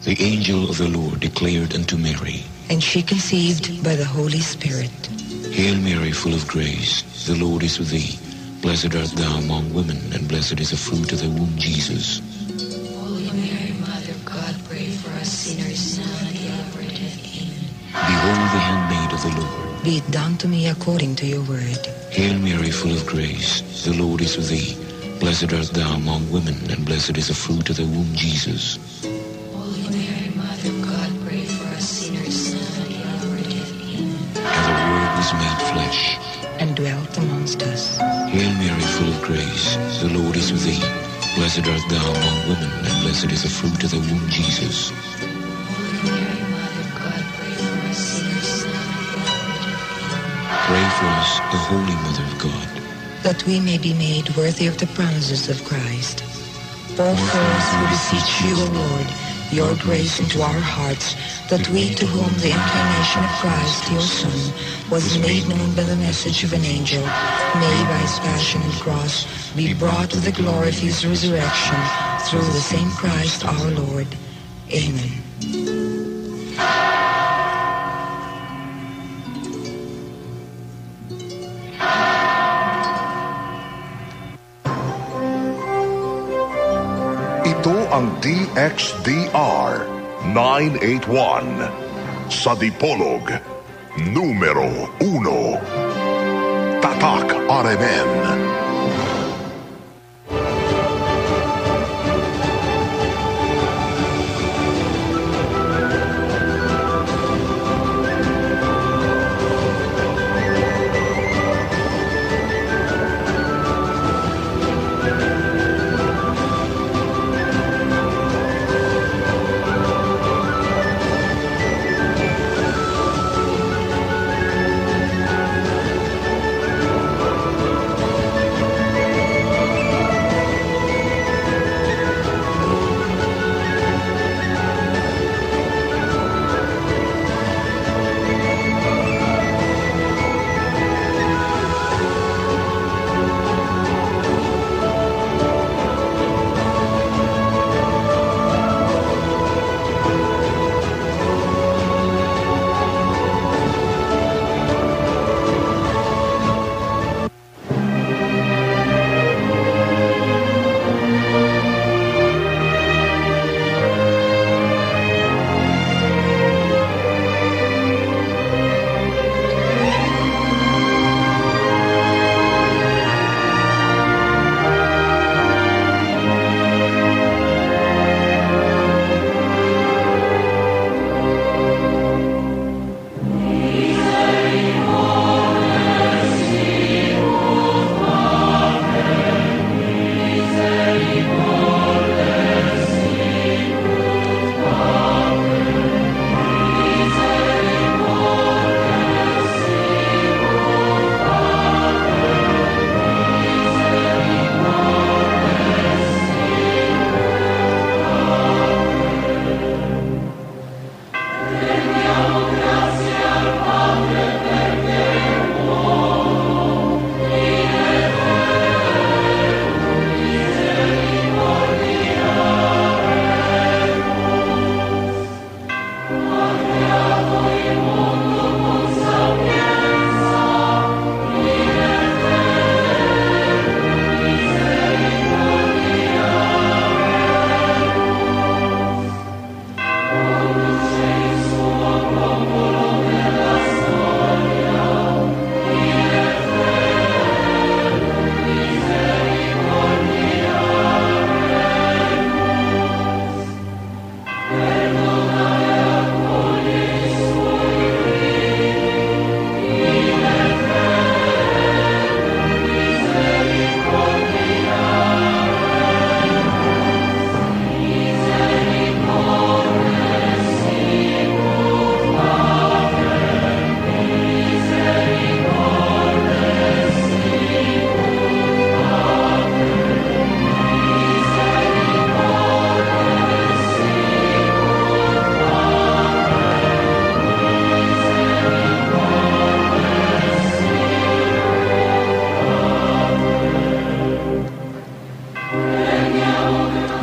The angel of the Lord declared unto Mary, and she conceived by the Holy Spirit. Hail Mary, full of grace, the Lord is with thee. Blessed art thou among women, and blessed is the fruit of thy womb, Jesus. Holy Mary, Mother of God, pray for us sinners now and at the hour of our death. Amen. Behold the handmaid of the Lord. Be it done to me according to your word. Hail Mary, full of grace, the Lord is with thee. Blessed art thou among women, and blessed is the fruit of thy womb, Jesus. Holy Mary, Mother of God, pray for us sinners now and at the hour of our death. Amen. And the Word was made flesh and dwelt amongst us. Hail Mary, full of grace, the Lord is with thee. Blessed art thou among women, and blessed is the fruit of thy womb, Jesus. Holy Mary, Mother of God, pray for us sinners now and at the hour of our death. Amen. Pray for us, O Holy Mother of God, that we may be made worthy of the promises of Christ. Pour forth, we beseech you, O Lord, your grace into our hearts, that we to whom the incarnation of Christ, your Son, was made known by the message of an angel, may by his passion and cross be brought to the glory of his resurrection, through the same Christ our Lord. Amen. Ito ang DXDR 981 sa Dipolog, numero 1. Tatak RMN.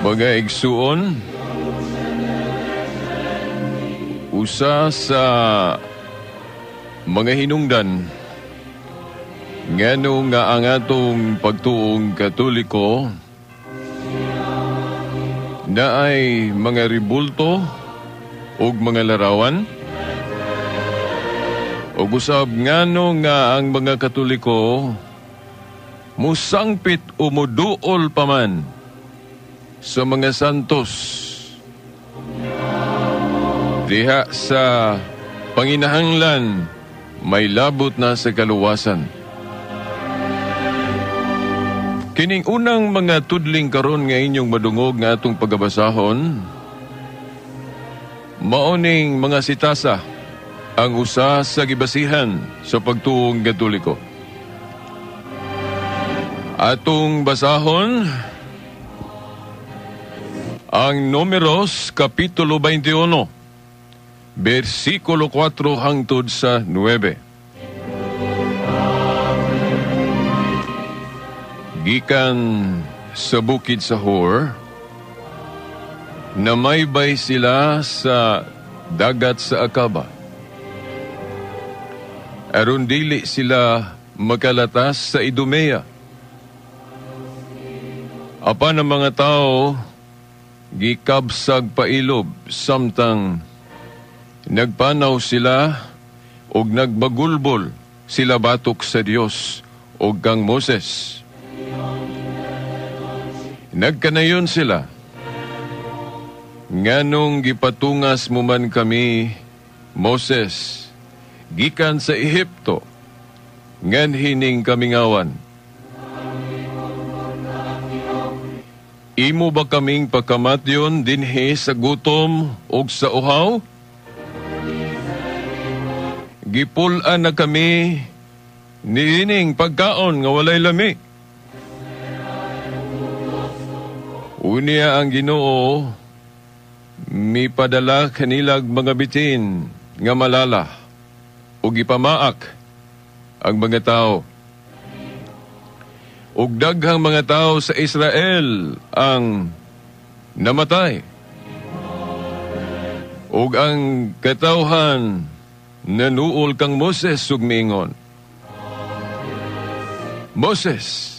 Mga igsuon, Usa sa mga hinungdan ngano nga ang atong pagtuong Katoliko na ay mga ribulto ug mga larawan, ug usab ngano nga ang mga Katoliko musangpit o muduol pa man sa mga santos diha sa panginahanglan may labot na sa kaluwasan. Kining unang mga tudling karon nga inyong madungog nga atong pagabasahon, maoning mga sitasa ang usa sa gibasihan sa pagtuong Katoliko. Atong basahon ang Numeros Kapitulo 21, versikulo 4 hangtod sa 9. Gikan sa bukid sa Hor, namaybay sila sa dagat sa Akaba. Aron dili sila makalatas sa Idumea. Apan ang mga tao gikabsag pailob samtang nagpanaw sila og nagbagulbol sila batok sa Dios og kang Moses. Nagkanayon sila, nganong gipatungas mo man kami, Moses, gikan sa Ehipto, nganhining kamingawan. Imo ba kaming pakamatyon dinhi sa gutom og sa uhaw? Gipul-an na kami niining pagkaon nga walay lami. Unya ang Ginoo mipadala kanilag mga bitin nga malala ug gipamaak ang mga tao. Ug daghang mga tao sa Israel ang namatay. Ug ang katawhan nanuol kang Moses ug miingon, Moses,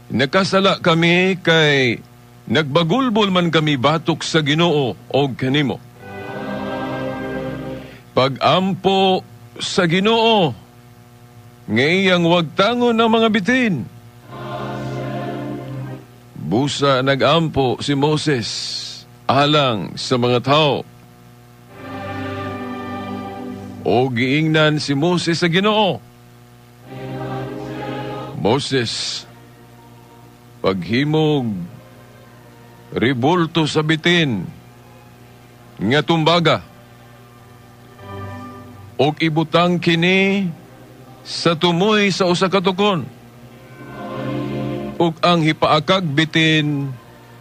nakasala kami kay nagbagulbol man kami batok sa Ginoo og kanimo. Pagampo sa Ginoo nga iyang wagtangon ang mga bitin. Busa nagampo si Moses alang sa mga tao. O giingnan si Moses sa Ginoo, Moses, paghimog ribulto sa bitin nga tumbaga og ibutang kini sa tumoy sa usa ka tukon, ug ang hipaakag bitin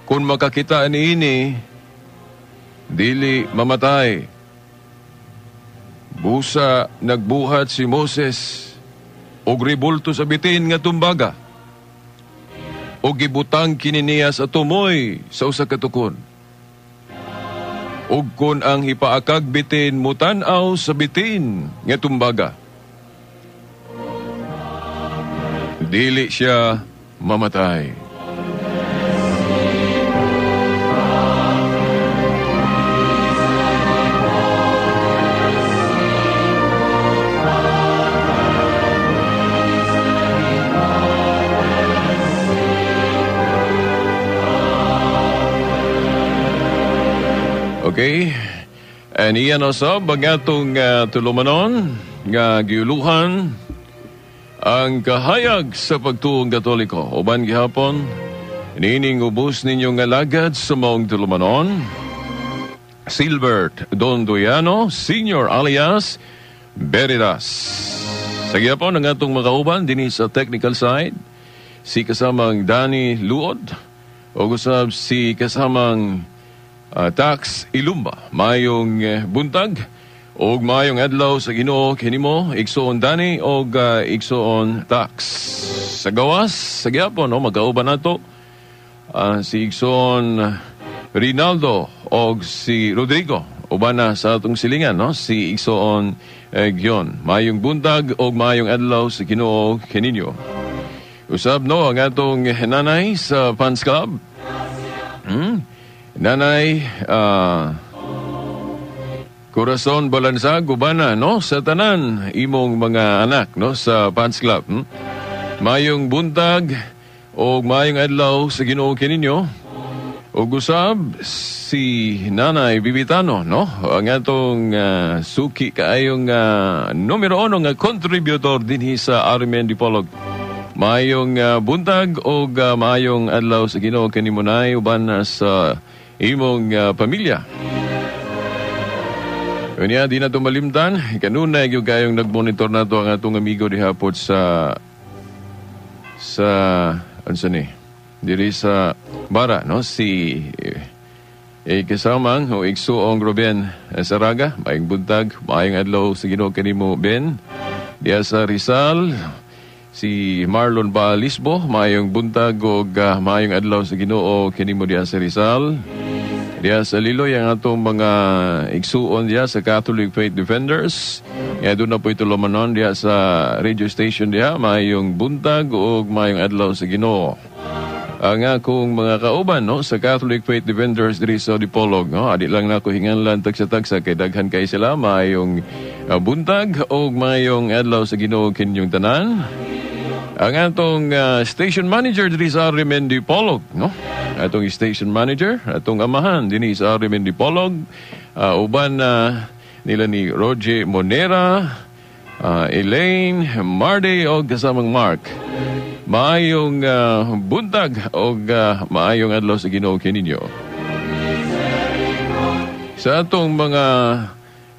kun makakita niini dili mamatay. Busa nagbuhat si Moses og ribulto sa bitin nga tumbaga og gibutang kini niya sa tumoy sa usa ka tukon. Ug kun ang hipaakag bitin mutan-aw sa bitin nga tumbaga, dili siya mamatay. Okay, and iyan usab ang atong tulumanon nga giuluhan ang kahayag sa pagtuong Katoliko. Uban gihapon, niining ubos ninyong alagad sa maong tulumanon, Silbert Dondoyano, Senior alias Veritas. Sa gihapon ang atong makauban dinhi sa technical side, si kasamang Danny Luod, o usab si kasamang Tax Ilumba. Mayong buntag og mayong adlaw sa Ginoo kinimo, igsoon Danny og igsoon Tax. Sa gawas sa gyapon, no, magkauban nato si igsoon Rinaldo og si Rodrigo Uban na sa atong silingan, no, si Igsoon Gion. Maayong buntag og maayong adlaw sa Ginoo kaninyo. Usab, no, ang atong nanay sa fans club. Nanay Corazon Balansag, ubana, no, sa tanan imong mga anak, no, sa fans club. Mayong buntag og maayong adlaw sa Ginoo kaninyo. Og usab si Nanay Bibitano, no, ang atong suki kaayong numero uno nga contributor dinhi sa RMN Dipolog. Maayong buntag og maayong adlaw sa Ginoo kanimo, Nay, uban na sa imong pamilya. Unya, di na ito malimtan. Kanunay gyud kayong nagmonitor na to ang atong amigo diha pod sa unsa ni, diri sa Bara, no, si kasamang o igsuong Ruben Saraga. Maayong buntag, maayong adlaw sa Ginoo kanimo, Ben. Diha sa Rizal, si Marlon Balisbo, maayong buntag ug maayong adlaw sa Ginoo kanimo diha sa Rizal. Diha sa Liloy, ang atong mga igsuon diha sa Catholic Faith Defenders. Nga doon na po ito lumanon diha sa radio station diha, maayong buntag ug maayong adlaw sa Ginoo. Ang akong mga kauban, no, sa Catholic Faith Defenders diri sa Dipolog, no, adi lang nako hinganlan tagsa-tagsa kay daghan kay sila. Maayong buntag ug maayong adlaw sa Ginoo kinyong tanan. Ang atong station manager diri sa RMN Dipolog, no? Atong station manager, atong amahan dinhi sa RMN Dipolog, uban nila ni Roger Monera, Elaine, Marde og kasamang Mark. Maayong buntag og maayong adlaw sa Ginoo kininyo. Sa atong mga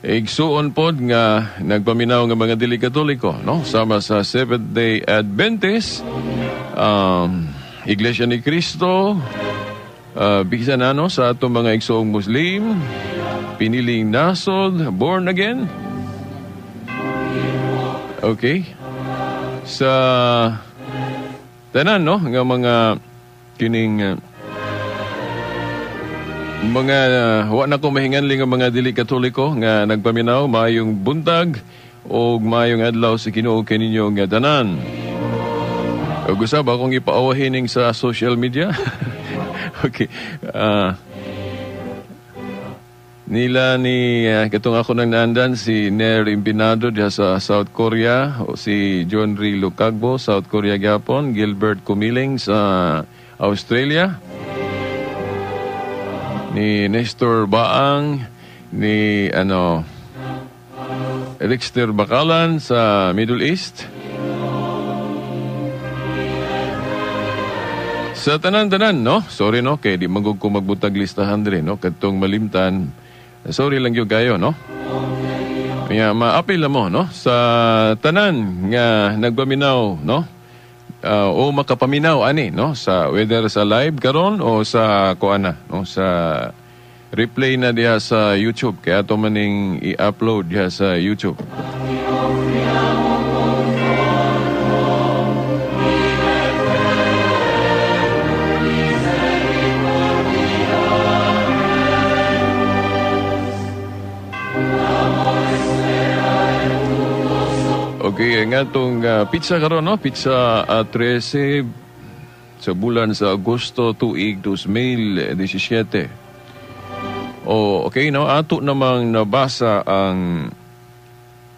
igsuon pod nga nagpaminaw nga mga dili Katoliko, no, sama sa Seventh Day Adventist, Iglesia ni Cristo, bisan ano sa atong mga igsuong Muslim, piniling nasod, born again. Okay. Sa tanan, no, nga mga kining mga wa na ko mahinganli nga mga dili Katoliko nga nagpaminaw, maayong buntag og maayong adlaw sa Ginoo kaninyo nga tanan. Ug usab akong ipaawahining sa social media. Okay. Nila ni katong ako nang naandan si Ner Impinado diha sa South Korea, o si John Ray Lucagbo, South Korea gyapon, Gilbert Kumiling sa Australia, ni Nestor Baang, ni ano Rixter Bakalan sa Middle East. Sa tanan-tanan, no? Sorry, no, kay di magug ko magbutag listahan diri, no? Kadtong malimtan. Sorry lang gyud kayo, no? Kaya maapil na mo, no, sa tanan nga nagpaminaw, no, o makapaminaw ani, no, sa whether sa live karon o sa kuana, no, sa replay na diha sa YouTube kaya ato maning i-upload diha sa YouTube. Okay, nga itong pizza karon, no? Pizza 13 sa bulan sa Agosto tuig 2017. O, okay, no? Ato namang nabasa ang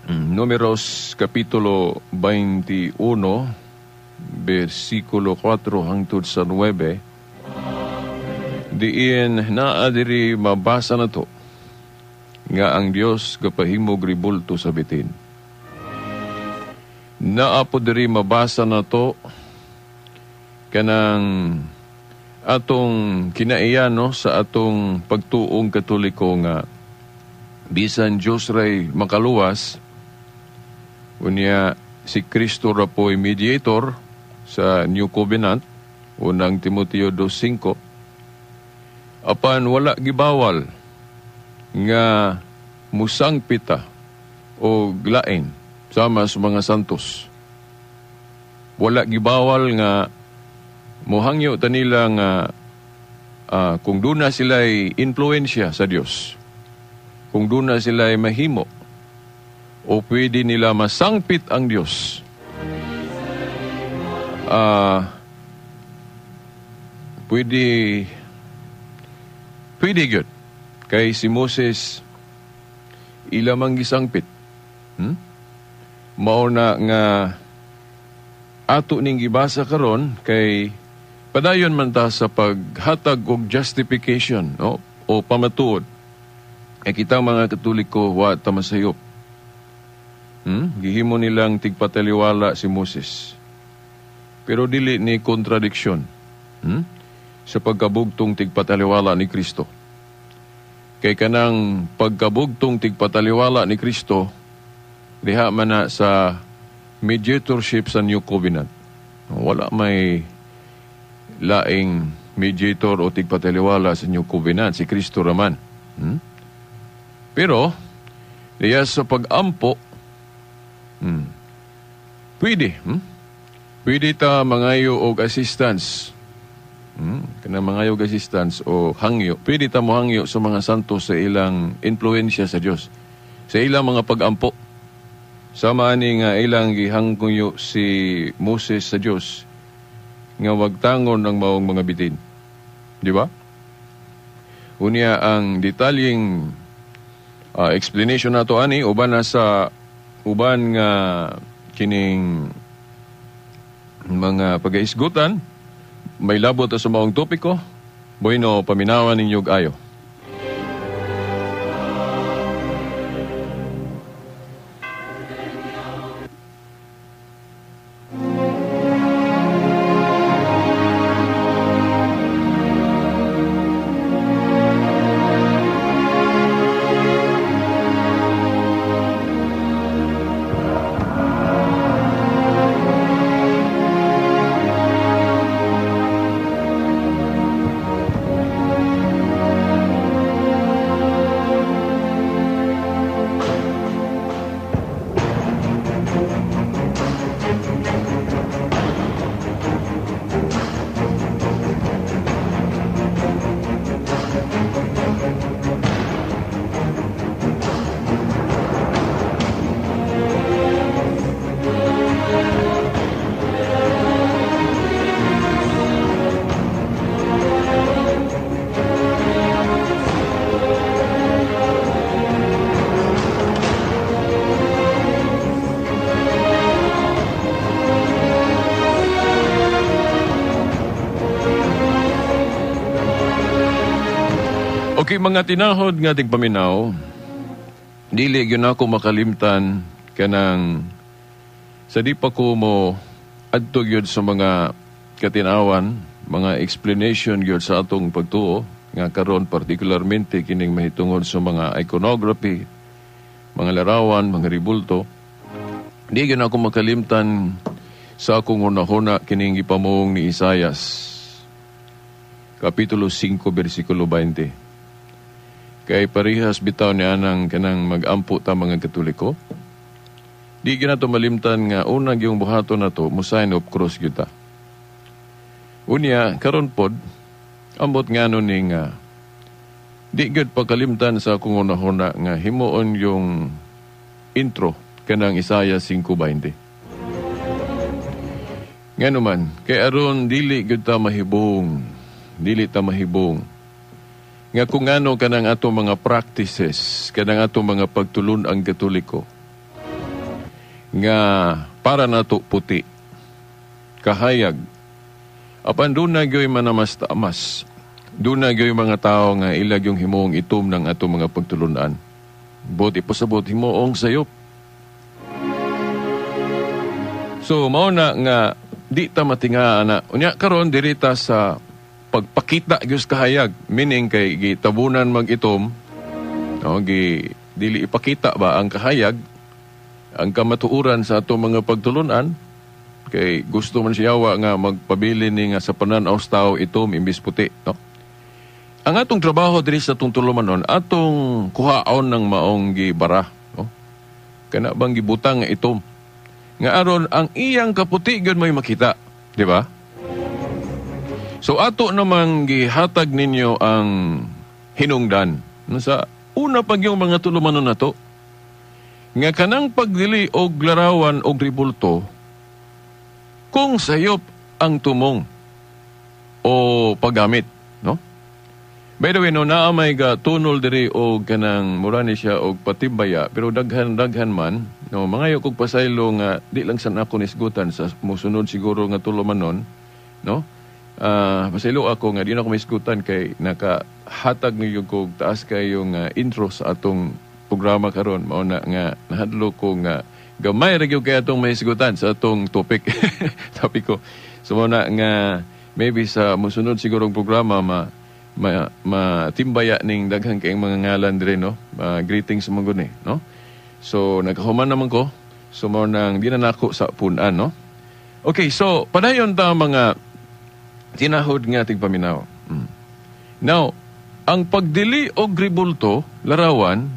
Numeros Kapitulo 21, versikulo 4 hangtod sa 9. Diin naa diri mabasa na to nga ang Dios gapahimog ribulto sa bitin. Naa po diri mabasa na to kanang atong kinaiya, no, sa atong pagtuong Katoliko nga bisan Dios ray makaluwas, unya si Kristo ra po'y mediator sa New Covenant, unang Timoteo 2:5, apan wala gibawal nga musangpita o lain sama sa mga santos. Wala gibawal nga mohangyo ta nila nga kung doon na sila'y influensya sa Dios. Kung doon na sila ay mahimo o pwede nila masangpit ang Diyos. Pwede good. Kay si Moses ilamang gisangpit. Mao na nga ato ning gibasa karon kay padayon man ta sa paghatag og justification, no? O pamatuod. Kay kita mga Katoliko wa ta masayop. Gihimo nilang tigpataliwala si Moses. Pero dili ni kontradiksyon sa pagkabugtong tigpataliwala ni Kristo. Kay kanang pagkabugtong tigpataliwala ni Kristo, diha man na sa mediatorship sa New Covenant. Wala may laing mediator o tigpataliwala sa New Covenant, si Kristo raman. Pero, diya sa pag-ampo, pwede. Pwede ta mangayo og assistance. Kana mangayo og assistance o hangyo. Pwede ta mohangyo sa mga santo sa ilang influensya sa Dios, sa ilang mga pag-ampo. Sama ani nga ilang gihangyo si Moses sa Dios nga wagtangon ang maong mga bitin. Di ba? Unya ang detalyeng explanation nato ani uban na sa uban nga kining mga pagaisgutan, may labot sa maong topiko. Bueno, paminawan ninyo ayo. Okay, mga tinahod nga tigpaminaw, dili gyud ako makalimtan kanang sa di pa ko mo adto gyud sa mga katinawan, mga explanation gyud sa atong pagtuo nga karon partikularmente kining mahitungod sa mga iconography, mga larawan, mga ribulto. Di gyud ako makalimtan sa akong hunahuna kining gipamuong ni Isayas, Kapitulo 5, versikulo 20. Kay parihas bitaw ni anang kanang mag-ampo ta mga Katoliko. Di ginato malimtan nga unang yung buhaton na to, mo sign of cross gyud ta. Unya, karon pod, ambot nga no ning di gyud pagkalimtan sa akong hunahuna nga himuon yung intro kanang Isaiah 5:20. Ngano man, kay aron dili gyud ta mahibong, dili ta mahibong. Nga kung ano kanang ato mga practices, kanang ato mga pagtulun ang Katoliko, nga para nato puti, kahayag, apan doon na gyo'y manamas-tamas, doon na gyo'y mga tao nga ilag yung himuong itom ng ato mga pagtulunan. Buti pasabot himuong sayop. So, mao na nga, di ta matinga na, unya karon diri ta sa pagpakita gyud sa kahayag, meaning kay gitabunan mag-itom, no, gi dili ipakita ba ang kahayag, ang kamatuoran sa ato mga pagtulunan, kay gusto man siya nga magpabili ni nga sa panan-aw sa tao itom imbis puti, no? Ang atong trabaho diri sa atong tulumanon, atong kuhaon ng maong gibara, no? Kana bang gibutang nga itom nga aron ang iyang kaputi gyud may makita, di ba? So ato namang gihatag ninyo ang hinungdan, no, sa Una pag yung mga tulumanon nato nga kanang pagdili og larawan og ribulto kung sayop ang tumong o paggamit, no? By the way, no, naa may ga tunol diri og kanang mura ni siya og patimbaya, pero daghan-daghan man, no, mangayo kog pasaylo nga di lang san ako nisgutan sa mosunod siguro nga tulumanon, no? Pasaylo ako nga di na ako maisgutan kay nakahatag niyo kog taas kayong intro sa atong programa karon, mao na nga nahadlo ko nga gamay ra gyud kay atong mahisgutan sa atong topic. Topic ko. So mao na nga maybe sa mosunod sigurong programa ma matimbaya ning daghan kayong mga ngalan dire, no? Greetings mo gud ni, no? So nagkahuman naman ko. So mao nang di na nako sa punan, no? Okay, so padayon ta mga tinahod nga tigpaminaw. Now, ang pagdili og ribulto, larawan,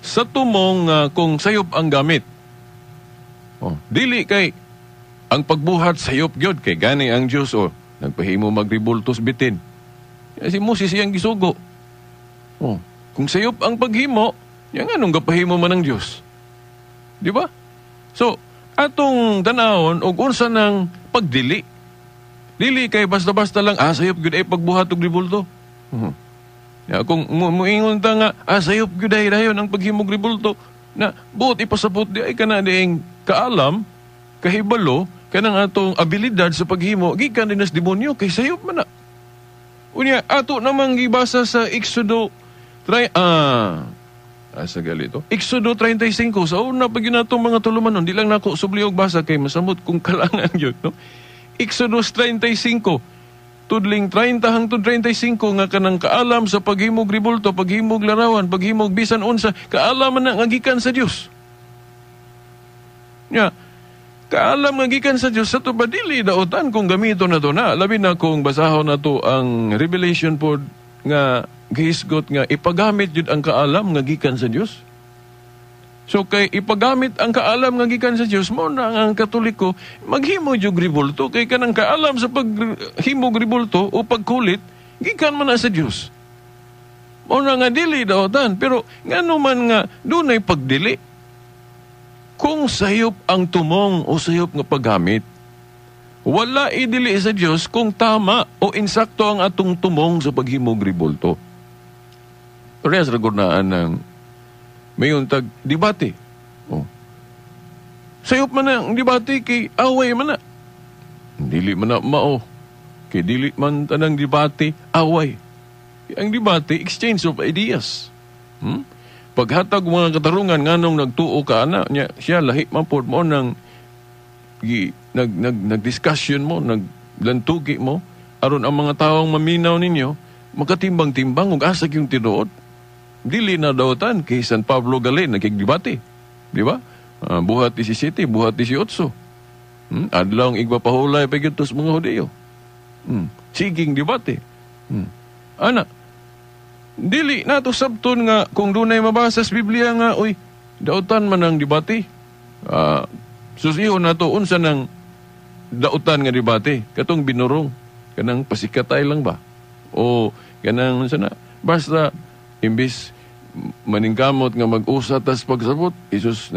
sa tumong kung sayop ang gamit. Oh, dili kay ang pagbuhat sayop gyud kay gani ang Dios o nagpahimo magribultos bitin. Si Moses iyang gisugo. Oh, kung sayop ang paghimo, yang anong gapahimo man ang Dios? Di ba? So, atong tanawon og unsa nang pagdili. Dili kay basta-basta lang sayop gyud ay pagbuhat og ribulto. Ya, kung muingon ta nga sayop gyud ay dayon ang paghimog ribulto, na buot ipasabot di ay kana diing kaalam, kahibalo kanang atong abilidad sa paghimo gikan din sa demonyo kay sayop man na. Unya ato namang gibasa sa Exodo asa galito. Exodo 35 sa una pag yun atong mga tulumanon, di lang nako subli og basa kay masamot kung kalangan yun, no? Exodus 35 tudling 30 hangtod 35 nga kanang kaalam sa paghimog ribulto, paghimog larawan, paghimog bisan unsa, kaalaman na nga gikan sa Dios. Nya, kaalam nga gikan sa Dios sa to ba dili daotan kung gamito na to na. Labi na kung basahon na to ang Revelation pod nga gihisgot nga ipagamit jud ang kaalam nga gikan sa Dios. So kay ipagamit ang kaalam nga gikan sa Dios, mo na ang Katoliko maghimo jud ribulto kay kanang kaalam sa paghimog ribulto o pagkulit gikan man na sa Dios. Mo na nga dili daotan, pero ngano man nga dunay pagdili. Kung sayop ang tumong o sayop nga paggamit, wala idili sa Dios kung tama o insakto ang atong tumong sa paghimog ribulto. Parehas ra gud naan ng mayon tag debate. Oh. Sayop man ang debate kay away man na. Dili man na mao. Kay dili man tanang debate away. Ang debate exchange of ideas. Paghatag mga katarungan nganong nagtuo ka ana nya siya lahi man pod mo nang nag nag nag-discussion mo, naglantugi mo aron ang mga tawong maminaw ninyo makatimbang-timbang ug asa gyung tinuod. Dili na daotan kay San Pablo gali nagkigdebate. Di ba? Buhat 17, buhat 18. Adlaw ang igpapahulay pa gyud mga Hudiyo. Siging debate. Ana, dili nato sabton nga kung dunay mabasa sa Biblia nga uy, daotan man ang debate. Susihon nato unsa nang daotan nga debate, katong binurong, kanang pasikatay lang ba? O kanang unsa na, basta imbis maningkamot nga mag-usa tas pagsabot, Isus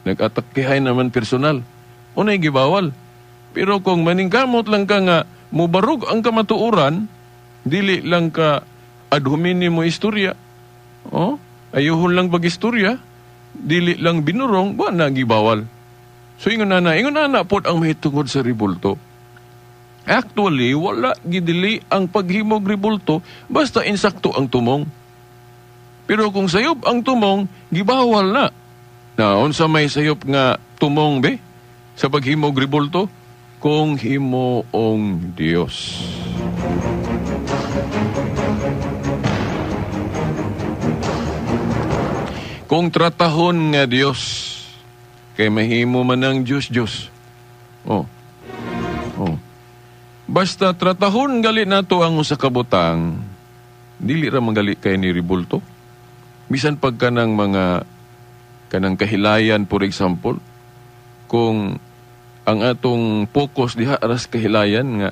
nag-atakehay naman personal. Unay gibawal. Pero kung maningkamot lang ka nga mubarog ang kamatuoran, dili lang ka ad hominem mo istorya. Oh, ayuhon lang pag-istorya, dili lang binurong, wa na gibawal. So ingon ana pod ang mahitungod sa ribulto. Actually, wala gidili ang paghimog ribulto basta insakto ang tumong. Pero kung sayop ang tumong, gibawal na. Na unsa may sayop nga tumong be sa paghimog ribulto? Kung himoong Dios. Kung tratahon nga Dios, kay mahimo man ang Dios Dios. Oh. Oh. Basta tratahon gali nato ang usa ka butang, dili ra magali kay ni ribulto. Bisan pagka ng mga kanang kahilayan, for example, kung ang atong focus diha aras kahilayan nga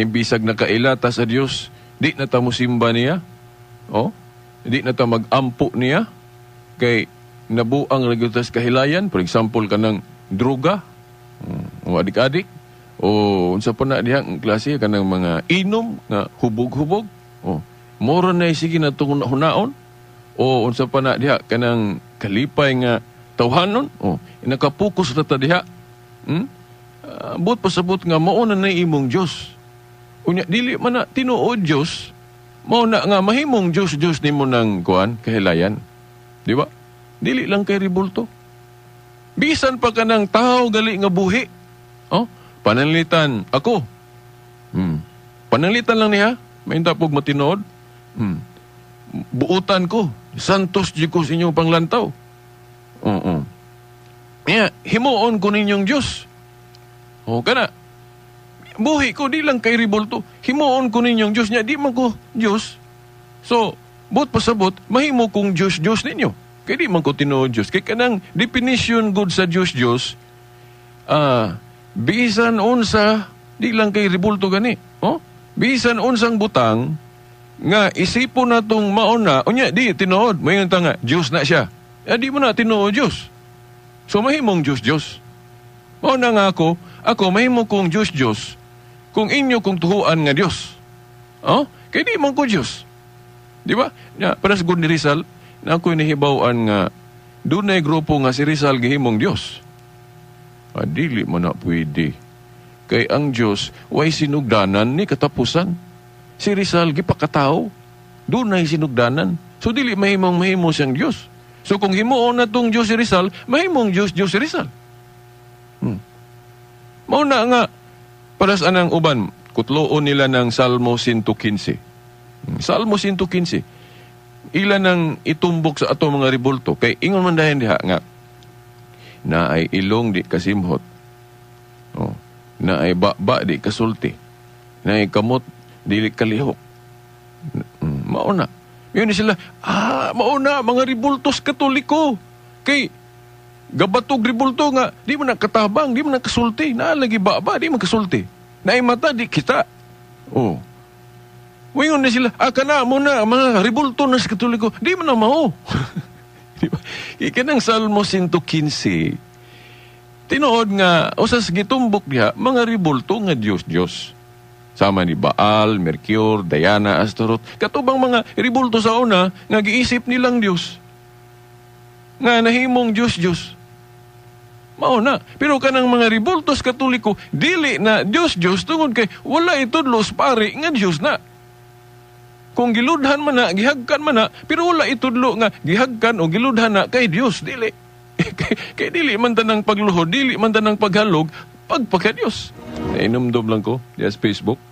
imbisag nakaila ta sa Dios, di na ta mosimba niya. Oh. Di na ta mag-ampo niya kay nabuang ra gyud tas kahilayan, for example kanang droga o adik-adik o unsa pa na diha ang klase kanang mga inom nga hubog-hubog, o moro na sige na tong hunaon, o unsa pa na diha kanang kalipay nga tawhanon, o nakapokus na ta diha. Buot pasabot nga mao na imong Dios. Unya dili man na tinuod Dios, mao na nga mahimong Dios Dios nimo ng kuan kahilayan. Di ba? Dili lang kay ribulto. Bisan pa kanang tao gali nga buhi. Oh, pananglitan ako. Pananglitan lang niya, mainta pog matinuod. Buutan ko, santos jud ko sa inyong panglantaw. Oo. Niya, himuon ko ninyong Dios. O kana. Buhi ko di lang kay ribulto. Himuon ko ninyong Dios niya, di man ko Dios. So, buot pasabot, mahimo kong Dios Dios ninyo. Kay di man ko tinuod Dios. Kay kanang definition good sa Dios Dios, bisan unsa, di lang kay ribulto gani. Oh? Bisan unsang butang nga isipon na tong mauna, unya di tinuod, mayon ta nga Dios na siya. Ya, di mo na tinuod Dios. So mahimong Dios Dios. Mao na nga ako mahimo kong Dios Dios kung inyo kong tuhuan nga Dios. Oh? Kay di man ko Dios. Di ba? Ya, para sa good ni Rizal, na ako'y nahibaw-an nga dunay grupo nga si Rizal gihimong Dios. Ah, dili man na pwede. Kay ang Dios way sinugdanan ni katapusan. Si Rizal gipakatao, dunay sinugdanan. So dili mahimong mahimo siyang Dios. So kung himuon na tong Dios si Rizal, mahimong Dios Dios si Rizal. Mao na nga para sa anang uban, kutloon nila ng Salmo 115. Salmo 115. Ila nang itumbok sa ato mga ribulto. Kay ingon man dahin diha nga na ay ilong di kasimhot. Oh, na ay baba di kasulti. Na ay kamot dili kalihok. Mao na. Yun sila, mao na mga ribultos Katoliko. Kay gabatog ribulto nga di man nakatabang, di man nakasulti, naa lagi baba, di man kasulti. Naay mata di kita. Oh. Wingon na sila, kana mo na mga ribulto na sa Katoliko, di man na mao. Di ba? Ikanang Salmo 115, tinuod nga usas gitumbok diha mga ribulto nga Dios Dios. Sama ni Baal, Mercure, Diana, Astaroth, katubang mga ribulto sa una nga giisip nilang Dios. Nga nahimong Dios Dios. Mao na. Pero kanang mga ribultos Katoliko, dili na Dios Dios tungod kay wala itudlo sa pari nga Dios na. Kung giludhan man na, gihagkan man na, pero wala itudlo nga gihagkan o giludhan na kay Dios, dili. Kay dili man tanang pagluhod, dili man tanang paghalog, pagpaka Dios. Nainumdum lang ko diya sa Facebook.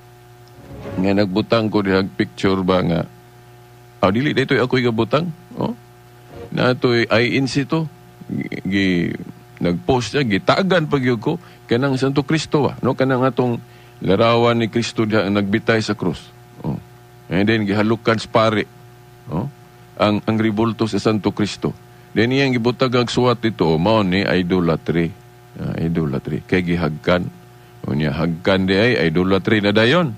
Nga nagbutang ko diha picture ba nga dili daytoy ako'y gabutang, oh. Natoy INC to gi nagpost siya, gitagan pag yun ko kanang Santo Cristo ba, no, kanang atong larawan ni Kristo diha ang nagbitay sa krus. Oh. And then gihalukan sa pare, oh, ang ribulto sa Santo Cristo. Then iyang gibutag ang suwat dito, mao ni idolatry. Idolatry kay gihagkan. Unya hagkan di ay idolatry na dayon.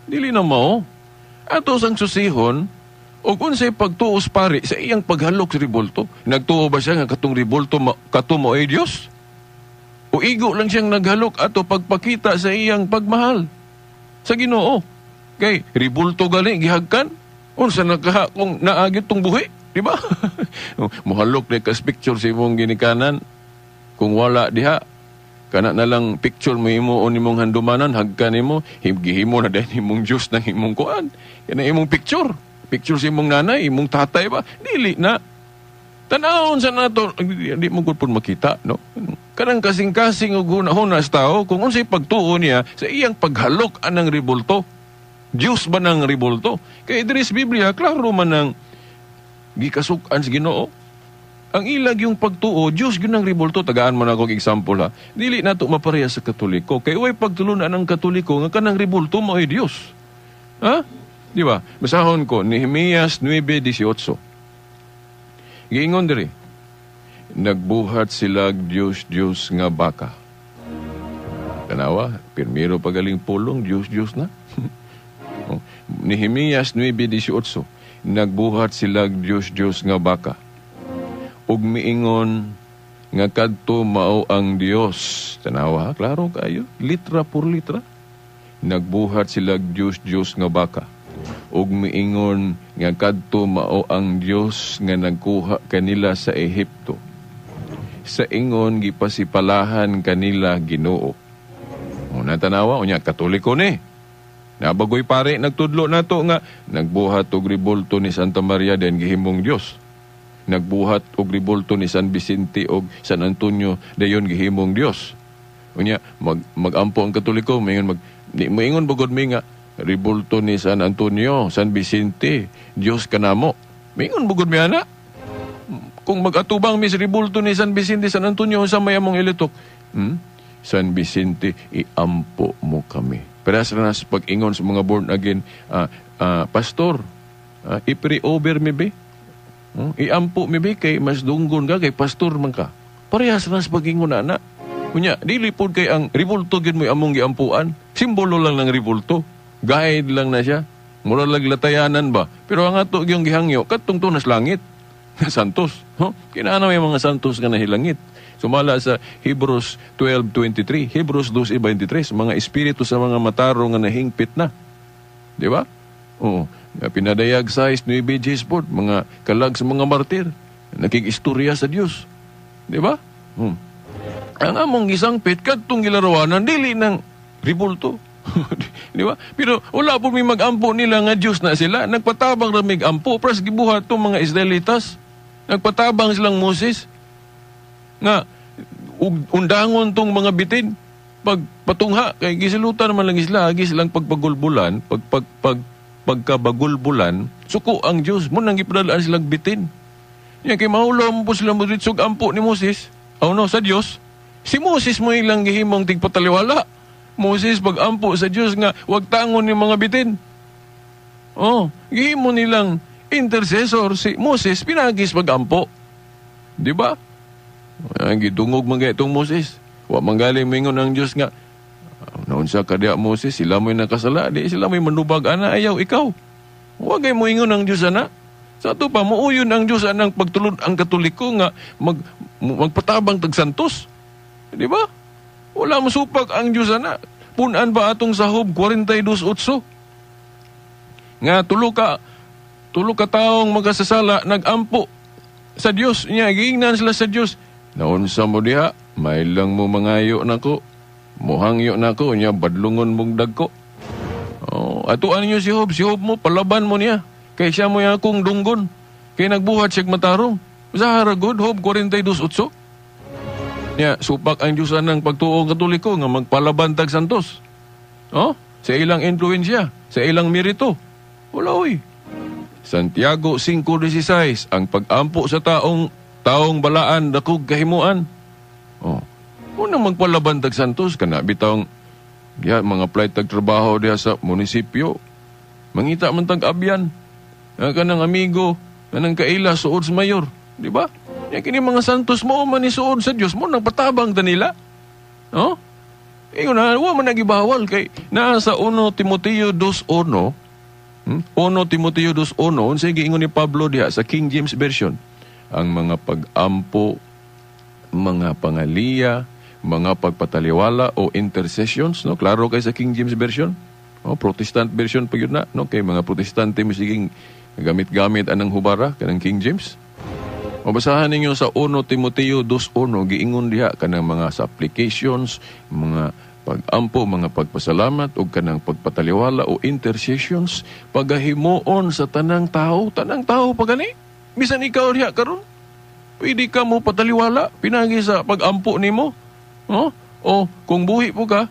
Dili na mao. Ato sang susihon og unsay pagtuos pare sa iyang paghalok sa ribulto. Nagtuo ba siya nga katong ribulto kato mo ay Dios? O igo lang siyang naghalok ato pagpakita sa iyang pagmahal sa Ginoo. Kay ribulto gali gihagkan. Unsa nakaha kung naagit tong buhi, di ba? Mohalok ni kas picture sa imong ginikanan. Kung wala diha, kana na lang picture mo imo o nimong handumanan, hagkan nimo, gihimo na dahil imong Diyos ng imong kuan. Kana imong picture. Picture sa imong nanay, imong tatay ba? Dili na. Tanawon sa nato, di mo gud pud makita, no? Kanang kasing-kasing og hunahuna sa tao, kung unsay pagtuo niya sa iyang paghalok anang ribulto. Diyos ba ng ribulto? Kay diri sa Biblia, klaro man ang gikasuk-an sa Ginoo. Ang ilag yung pagtuo, Diyos yun ang ribulto. Tagaan mo na akong example ha. Dili na ito mapareha sa Katoliko. Kay way pagtulunan ng Katoliko nga kanang ribulto mo ay Diyos. Ha? Di ba? Basahon ko, Nehemias 9:18. Giingon diri, nagbuhat sila Diyos, Diyos nga baka. Tanawa, pirmiro pagaling pulong, Diyos, Diyos na. Nehemias 9:18. Nagbuhat sila Dios-Dios nga baka. Ug miingon nga kadto mao ang Dios. Tanawa, klaro kayo, litra por litra. Nagbuhat sila Dios-Dios nga baka. Ug miingon nga kadto mao ang Dios nga nagkuha kanila sa Ehipto. Sa ingon gipasipalahan kanila Ginoo. O natanawa, unya Katoliko ni. Nabagoy pare nagtudlo nato nga nagbuhat og ribulto ni Santa Maria den gihimong Dios. Nagbuhat og ribulto ni San Vicente og San Antonio dayon gihimong Dios. Unya magampo ang Katoliko, maingon moingon bugod mi nga ribulto ni San Antonio, San Vicente, Dios kanamo. Maingon bugod mi ana. Kung magatubang mi sa ribulto ni San Vicente, San Antonio, sa may among ilitok, San Vicente, iampo mo kami. Pero sa nas pag-ingon sa mga born again, pastor, i-pray over mi be? Iampo mi be kay mas dunggon ka kay pastor man ka. Parehas na sa pag-ingon na. Unya, dili pod kay ang ribulto gyud mo among giampuan. Simbolo lang ng ribulto. Guide lang na siya. Mura lag latayanan ba? Pero ang ato gyung gihangyo kadtong tunas langit. Santos. Huh? Kinaana may mga santos nga nahilangit. Sumala sa Hebrews 12:23, Hebrews 12:23, mga espiritu sa mga matarong nga nahingpit na. Di ba? Oo. Pinadayag sa 9 Sport, mga kalag sa mga martir, nakikistorya sa Dios. Di ba? Ang among gisangpit kadtong gilarawanan dili ng ribulto. Di ba? Pero wala po may magampo nila nga Dios na sila. Nagpatabang ra mig ampo pras gibuhat tong mga Israelitas. Nagpatabang silang Moses nga undangon tong mga bitin pagpatungha kay gisilutan man lang isla agi silang pagpagulbulan pagkabagulbulan suko ang Dios mo nang gipadalaan silang bitin. Nya kay mahulom po sila mo ditsog ampo ni Moses. Aw no, sa Dios. Si Moses mo ilang gihimong tigpataliwala. Moses pag-ampo sa Dios nga wag tangon ni mga bitin. Oh, gihimo nilang intercessor si Moses pinagis pag-ampo. Di ba? Ang gidungog man gaytong Moses. Wa man galing mingon ang Dios nga naunsa ka diha Moses, sila mo'y nakasala, di sila mo'y manubag ana, ayaw ikaw. Wa gay moingon ang Dios ana. Sa ato pa muuyon ang Dios anang pagtulod ang Katoliko nga magpatabang tag santos. Di ba? Wala masupak ang Dios ana. Punan ba atong sa Job 42:8? Nga tulo ka taong magasasala nagampo sa Dios niya, giingnan sila sa Dios. Naunsa mo diha, may lang mo mangayo nako, muhangyo nako niya badlungon mong dagko. Oh, atuan niyo si Job mo palaban mo niya. Kay siya mo akong dunggon. Kay nagbuhat siya matarong. Sa good Job 42:8. Niya, supak ang Diyos ng pagtuong Katoliko nga magpalaban tag santos. Oh, sa ilang influensya, sa ilang merito. Wala oy. Santiago 5:16, ang pag-ampo sa taong balaan dakog kahimuan. Oh. Unang magpalaban tag santos kana bitawng diha mga apply tag trabaho diha sa munisipyo. Mangita man tag abyan. Kanang amigo, kanang kaila suod sa mayor, di ba? Ya kini mga santos mo man ni suod sa Dios mo nang patabang ta nila. Oh? Ingon na wa man nagibawal kay naa sa 1 Timoteo 2:1. 1 Timoteo 2:1 unsay giingon ni Pablo diha sa King James Version? Ang mga pag-ampo, mga pangaliya, mga pagpataliwala o intercessions, no? Klaro kay sa King James Version. Oh, Protestant version pa yun na, no? Kay mga Protestante misiging gamit-gamit anang hubara kanang King James. O basahan ninyo sa 1 Timoteo 2:1 giingon diha kanang mga supplications, mga pag-ampo, mga pagpasalamat ug kanang pagpataliwala o intercessions pagahimuon sa tanang tao pa gani. Bisan ikaw diha karon, pwede ka mo pataliwala pinagi sa pag-ampo nimo. Oh, o kung buhi po ka,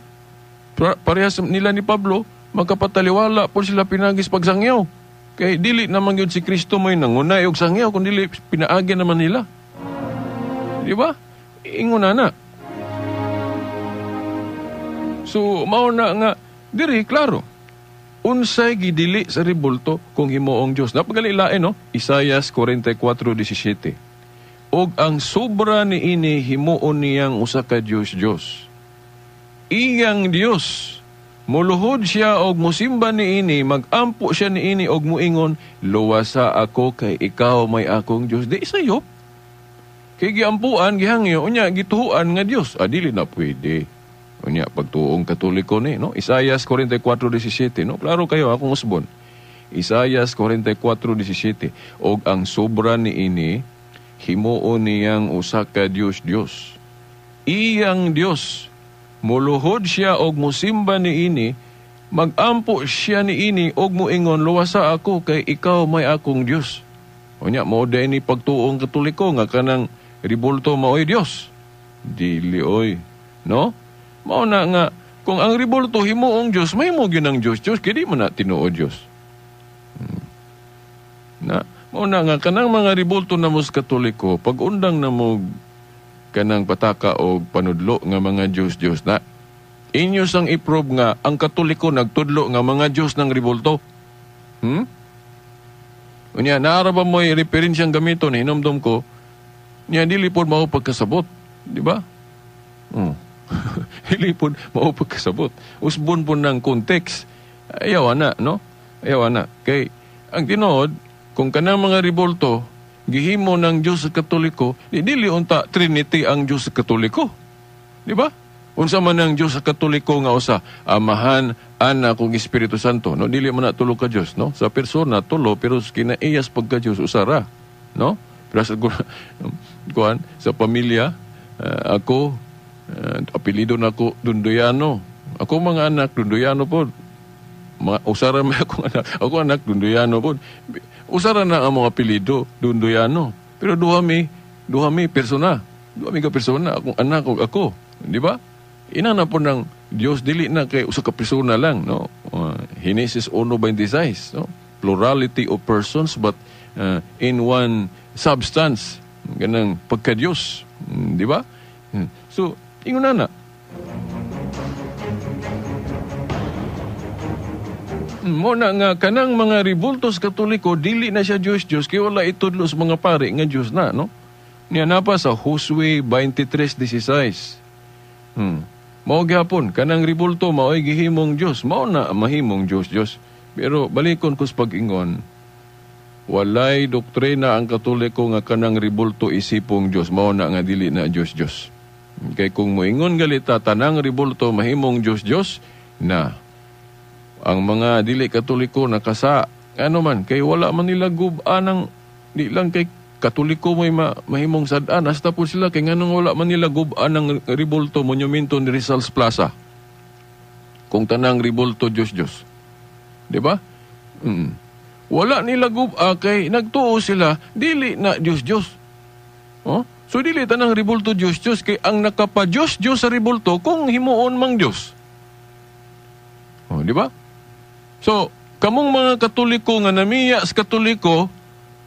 parehas nila ni Pablo, magkapataliwala po sila pinagis pagsangyaw. Kay dili naman yun si Kristo mo'y nangunay og sangyaw, kung dili pinaagi naman nila. Di ba? Ingon na. So, mao na nga, diri, klaro. Unsay gidili sa ribulto kung himuong Diyos. Napagalilain, no? Isayas 44:17. Og ang sobra niini himuon niyang usa ka Dios Dios. Iyang Dios Muluhod siya og musimba niini, magampo siya niini og muingon, luwasa ako kay ikaw may akong Dios. Di sayop. Kay giampuan, gihangyo, unya gituhuan nga Dios. Ah, dili na pwede. Unya pagtuong Katoliko ni, no? Isayas 44:17, no? Klaro kayo akong usbon. Isayas 44:17, og ang sobra niini himuon niyang usa ka Dios Dios. Iyang Dios. Muluhod siya og musimba niini, magampo siya niini og muingon, luwasa ako kay ikaw may akong Dios. Unya mao day ni pagtuong Katoliko nga kanang ribulto maoy Dios. Dili oy, no? Mao na nga kung ang ribulto himuong Dios, mahimo gyud ang Dios Dios kay di man na tinuod Dios. Na mao na nga kanang mga ribulto na mos Katoliko, pag undang na mo kanang pataka og panudlo nga mga Dios Dios na, inyo sang i-prove nga ang Katoliko nagtudlo nga mga Dios ng ribulto. Unya naara ba mo'y referensyang gamiton hinumdum ko niya dili pod mao pagkasabot, di ba? Dili pod mao pagkasabot. Usbon po ng context. Ayaw ana, no? Ayaw ana. Kay ang tinuod, kung kanang mga ribulto gihimo ng Diyos sa Katoliko, di dili unta Trinity ang Diyos sa Katoliko. Di ba? Unsa man ang Diyos sa Katoliko nga usa, Amahan, Anak ug Espiritu Santo, no? Dili man na tulo ka Diyos, no? Sa persona tulo, pero kinaiyas pagka Diyos usa ra, no? Pero sa kuan sa pamilya, ako apelyido nako Dunduyano. Ako mga anak Dunduyano pod. Mga usara may akong anak. Ako anak Dunduyano pod. Usara na ang mga apelyido Dunduyano. Pero duha mi persona. Duha mi ka persona, akong anak ug ako, di ba? Ina na po ng Dios dili na kay usa ka persona lang, no? Genesis 1:26, no? Plurality of persons but in one substance, ganang pagka-Dios, di ba? So, ingon na. Mo na nga kanang mga ribultos Katoliko dili na siya Dios Dios kay wala itudlo sa mga pare nga Dios na, no? Niya na pa sa Josue 23:16. Mao gyapon kanang ribulto maoy gihimong Dios, mao na mahimong Dios Dios. Pero balikon ko sa pag-ingon, walay doktrina ang Katoliko nga kanang ribulto isipong Dios, mao na nga dili na Dios Dios. Kay kung moingon galita tanang ribulto mahimong Dios Dios na ang mga dili Katoliko nakasa ano man kay wala man nila gub-an ng di lang kay Katoliko may mahimong sad-an hasta po sila kay nganong wala man nila gub-an ng ribulto monumento ni Rizal's Plaza kung tanang ribulto Dios Dios, di ba? Wala nila gub-a kay nagtuo sila dili na Dios Dios. Oh? So dili tanang ribulto Dios Dios kay ang nakapa Dios Dios sa ribulto kung himuon mang Dios. Oh, di ba? So, kamong mga Katoliko nga namiya sa Katoliko,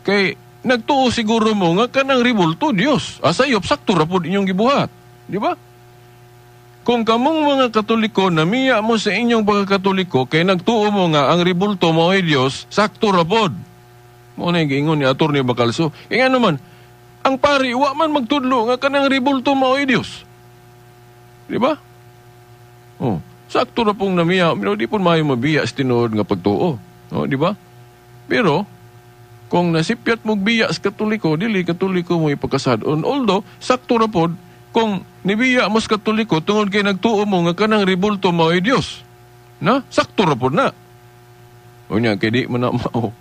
kay nagtuo siguro mo nga kanang ribulto Dios. Asayop, sakto ra pod inyong gibuhat. Di ba? Kung kamong mga Katoliko namiya mo sa inyong pagkakatoliko, kay nagtuo mo nga ang ribulto mo ay Dios, sakto ra pod. Mo na giingon ni Atty. Bacalso. Kaya nga naman, ang pari, wa man magtudlo nga kanang ribulto mo ay Dios. Di ba? Oh. Sakto na pong namiya, pero di po maayo mabiya sa tinuod nga pagtuo. No, di ba? Pero, kung nasipyat mong biya sa Katoliko, dili Katoliko mo ipagkasadon. Although, sakto na po, kung nibiya mo sa Katoliko, tungod kay nagtuo mo nga kanang ribulto mo ay Diyos. Na? Sakto na po na. O niya, kay di mo na mao.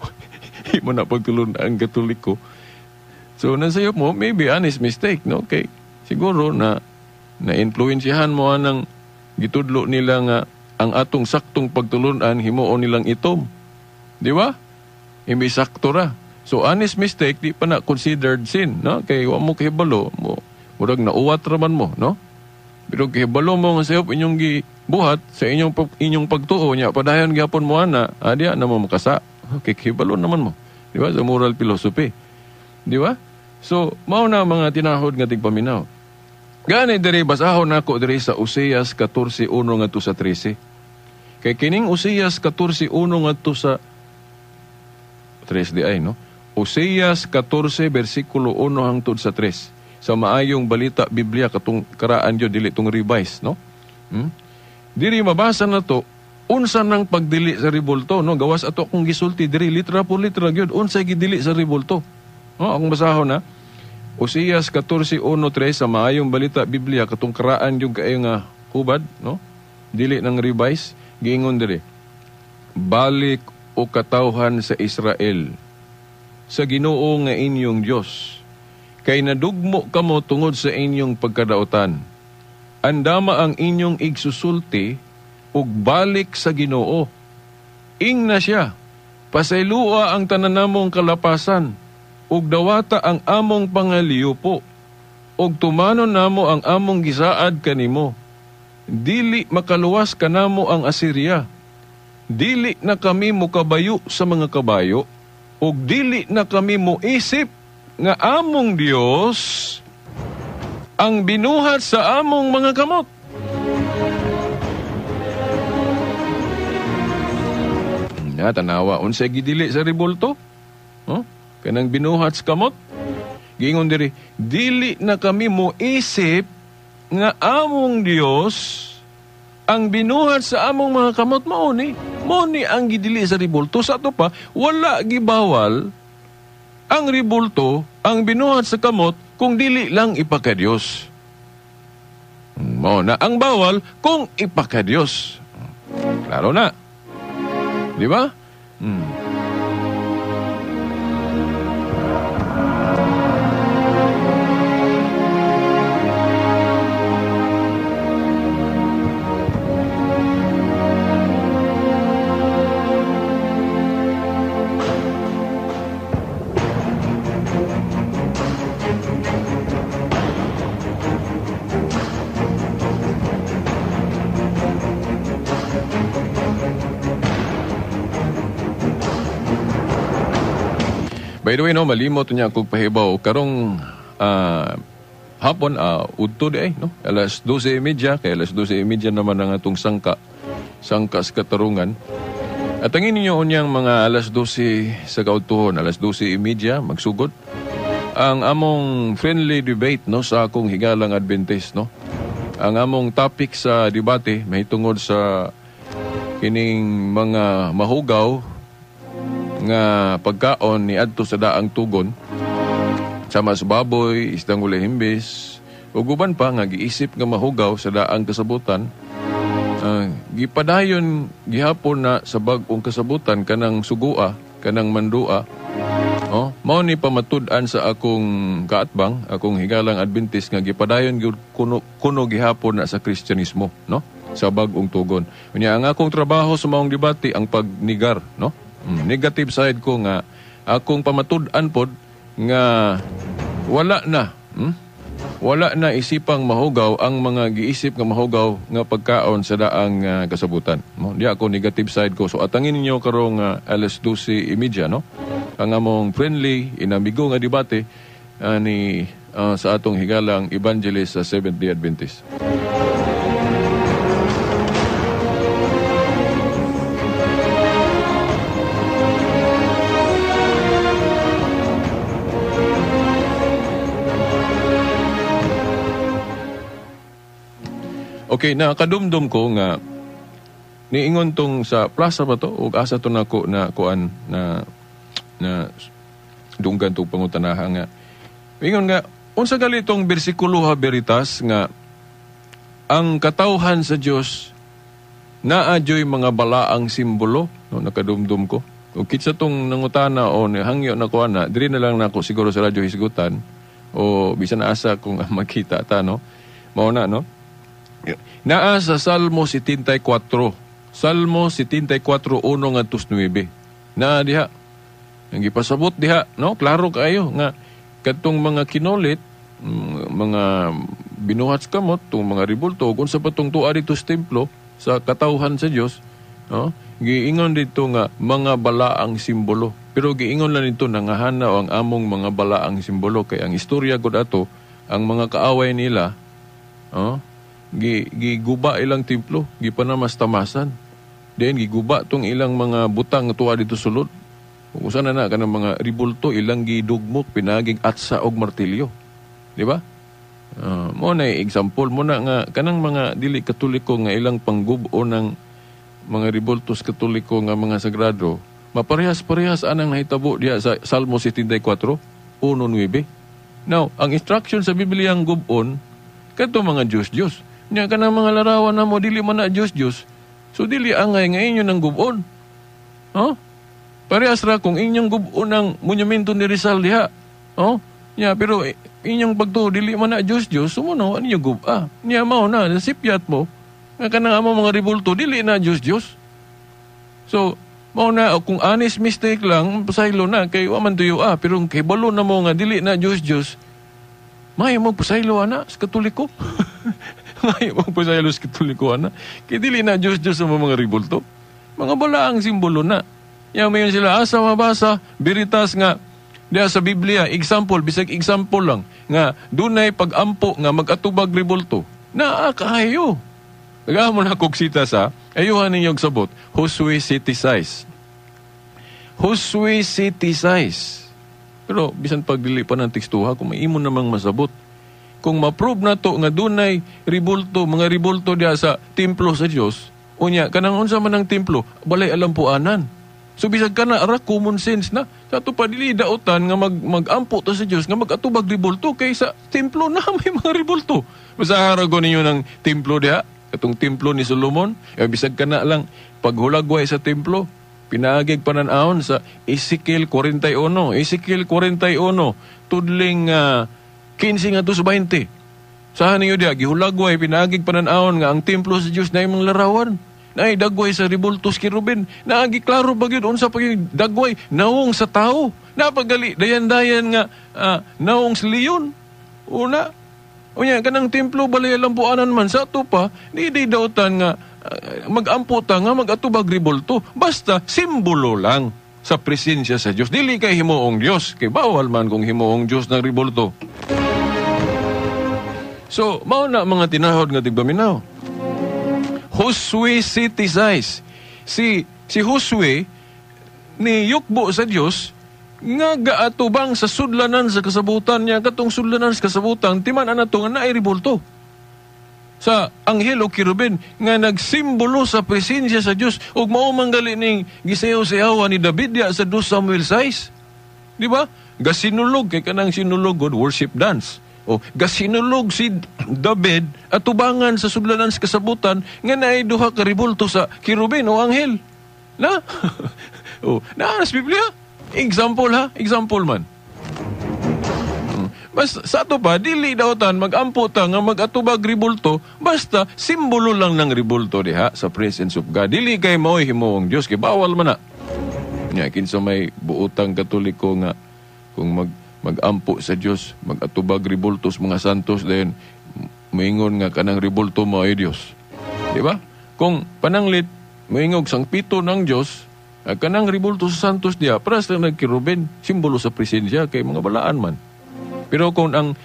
Di mo na pagtulon ang Katoliko. So, nasayop mo, maybe honest mistake, no? Kay, siguro na na-influensyahan mo anang gitudlo nila nga ang atong saktong pagtulunan himuon nilang itom. Di ba? Imbi sakto ra. So honest mistake di pa na considered sin, no? Kay wa mo kahibalo mo, murag nauwat ra man mo, no? Pero kahibalo mo nga sayop inyong gibuhat sa inyong pagtuo nya padayon gyapon mo ana, adya na mo makasa. Kay kahibalo naman mo. Di ba? Sa moral philosophy. Di ba? So mao na mga tinahod nga tigpaminaw. Gani diri basahon nako diri sa Oseas 14:1 ngadto sa 13. Kay kining Oseas 14:1 ngadto sa 3 di ay, no? Oseas 14 bersikulo 1 hangtod sa 3. Sa maayong balita Biblia katong karaan gyud dili tong revise, no? Diri mabasa na to Unsa nang pagdili sa ribulto, no? Gawas ato akong gisulti diri litra por litra gyud unsay gidili sa ribulto. No, akong basahon na. Oseas 14:1-3 sa Maayong Balita Biblia katong karaan gyud kaayo nga hubad, no? Dili nang revise, giingon diri. Balik o katawhan sa Israel sa Ginoo nga inyong Dios, kay nadugmo kamo tungod sa inyong pagkadaotan. Andama ang inyong igsusulti ug balik sa Ginoo. Ingna siya, pasaylua ang tanan namong kalapasan, ug dawata ang among pangaliupo, ug tumanon namo ang among gisaad kanimo. Dili makaluwas kanamo ang Assyria. Dili na kami mokabayo sa mga kabayo, ug dili na kami moisip nga among Dios ang binuhat sa among mga kamot. Na tanawa unsay gidili sa ribulto? Oh, kanang binuhat sa kamot. Giingon diri, dili na kami moisip nga among Dios ang binuhat sa among mga kamot. Mao ni ang gidili sa ribulto. Sa ato pa, wala gibawal ang ribulto, ang binuhat sa kamot, kung dili lang ipakadiyos. Mao na ang bawal kung ipakadiyos. Klaro na. Di ba? By the way, no, malimot niya akong pahibaw. Karong hapon, udto di ay, no? Alas 12:30, kaya alas 12:30 naman ang atong sangka sa katarungan. At angin ninyo unyang mga alas 12 sa kaudtuhon, alas 12:30, magsugod ang among friendly debate, no, sa akong higalang Adventist, no? Ang among topic sa debate mahitungod sa kining mga mahugaw nga pagkaon ni adto sa daang tugon, sama sa baboy, isdang ulay himbis, ug uban pa nga giisip nga mahugaw sa daang kasabutan. Gipadayon gihapon na sa bag-ong kasabutan kanang sugua, kanang mandua. Oh, mao ni pamatud-an sa akong kaatbang, akong higalang Adventist nga gipadayon gyud kuno gihapon na sa Kristyanismo, no? Sa bag-ong tugon. Unya ang akong trabaho sa maong debate ang pagnigar, no? Negative side ko nga akong pamatud-an pod nga wala na wala na isipang mahugaw ang mga giisip nga mahugaw nga pagkaon sa daang kasabutan. No? Di ako negative side ko. So atangin ninyo karong alas 12:30, no? Ang among friendly inamigo nga debate ni sa atong higalang evangelist sa Seventh-day Adventist. Okay, nakadumdum ko nga niingon tong sa plaza ba to ug asa to nako na kuan na na dunggan tong pangutanaha nga ingon nga unsa gali tong bersikulo ha Veritas nga ang katawhan sa Dios naa joy mga balaang simbolo, no? Nakadumdum ko. Ug kitsa tong nangutana o hangyo na kuan na diri na lang nako siguro sa radyo hisgutan o bisan asa kung makita ta, no? Mao na, no? Naa sa Salmo 74. Salmo 74:1-9. Naa diha. Ang gipasabot diha, no? Klaro kaayo nga kadtong mga kinolit, mga binuhat sa kamot, tong mga ribulto, kung sa patong tuwa dito sa templo, sa katawhan sa Dios, no? Giingon dito nga mga balaang simbolo. Pero giingon lang dito nangahana ang among mga balaang simbolo kay ang istorya gud ato, ang mga kaaway nila, no? Giguba ilang templo, gipanamastamasan. Then giguba tong ilang mga butang tuwa dito sulod. Kung usa na na kanang mga ribulto ilang gidugmok pinaging atsa og martilyo. Di ba? Mo na example mo na nga kanang mga dili Katoliko nga ilang panggub-o ng mga ribultos Katoliko nga mga sagrado, maparehas-parehas anang nahitabo diha sa Salmo 74:1-9. Now, ang instruction sa Biblia ang gubon, kadto mga Diyos-Diyos. Nya kanang mga larawan na mo, dili man na Diyos-Diyos. So, dili angay nga inyo ng gubon. Huh? Parehas ra kung inyong gubon ang monumento ni Rizal diha. Oh? Nya, pero inyong pagtuo, dili man na Diyos-Diyos, sumuno, ano yung guba? Nya, mao na, sipyat mo. Nga kanang amo mga ribulto, dili na Diyos-Diyos. So, mao na, kung honest mistake lang, pasaylo na, kay wa man tuyo pero kay balo na mo nga, dili na Diyos-Diyos, may mo pasaylo ana sa Katoliko. May mo pasaylo sa Katoliko ana. Kay dili na Diyos-Diyos ang mga ribulto. Mga balaang simbolo na. Yan, mayon sila, asa mabasa, biritas nga, diya sa Biblia, example, bisag example lang, nga dunay pag-ampo nga mag-atubag ribulto. Naa kaayo. Nagahamo na kogsita sa, ayuhan ninyong sabot, Josue City Size. Josue City Size. Pero bisan pagdili pa ng tekstuha, kung may imo namang masabot. Kung ma-prove na to nga dunay ribulto, mga ribulto diya sa templo sa Dios, unya, kanang unsa man ang templo, balay alampuanan. So bisag kana ara common sense na. Sa ato pa dili daotan nga magampo ta sa Dios nga magatubag ribulto kay sa templo na may mga ribulto. Basta harago ninyo ng templo diha, katong templo ni Solomon, bisag kana lang paghulagway sa templo, pinaagig panan-awon sa Ezekiel 41, Ezekiel 41 tudling 15 ngadto sa 20. Sa ninyo diha gihulagway pinaagig panan-awon nga ang templo sa Dios na imong larawan. Naay dagway sa ribultos kerubin. Naagi klaro ba gyud unsa pa gyud dagway nawong sa tao. Napagali dayan-dayan nga nawong sa leon. Una. Unya kanang templo balay alampuanan man sa ato pa di dautan nga magampo ta nga magatubag ribulto. Basta simbolo lang sa presensya sa Dios. Dili kay himuong Dios kay bawal man kung himuong Dios ng ribulto. So mao na mga tinahod nga tigpaminaw. Josue City Size. Si Josue ni yukbo sa Dios nga gaatubang sa sudlanan sa kasabutan niya katong sudlanan sa kasabutan timan ana to nga naay ribulto sa anghel o kerubin nga nagsimbolo sa presensya sa Dios ug mao man gali ning gisayaw-sayawan ni David diya sa 2 Samuel 6. Di ba? Gasinulog kay kanang sinulog god worship dance. O gasinulog si David atubangan sa sudlanan sa kasabutan nga naay duha ka ribulto sa kerubin o anghel. Na? O, naa sa Biblia. Example ha, example man. Basta sa ato pa dili daotan magampo ta nga magatubag ribulto, basta simbolo lang ng ribulto diha sa presence of God. Dili kay mao'y himuong Dios kay bawal man na. Nya kinsa may buotang Katoliko nga kung magampo sa Dios, magatubag ribulto sa mga santos dayon moingon nga kanang ribulto mo ay Dios. Di ba? Kung pananglit moingog sangpito ng Dios, kanang ribulto sa santos diya, paras lang nagkiruben, simbolo sa presensya kay mga balaan man. Pero kung ang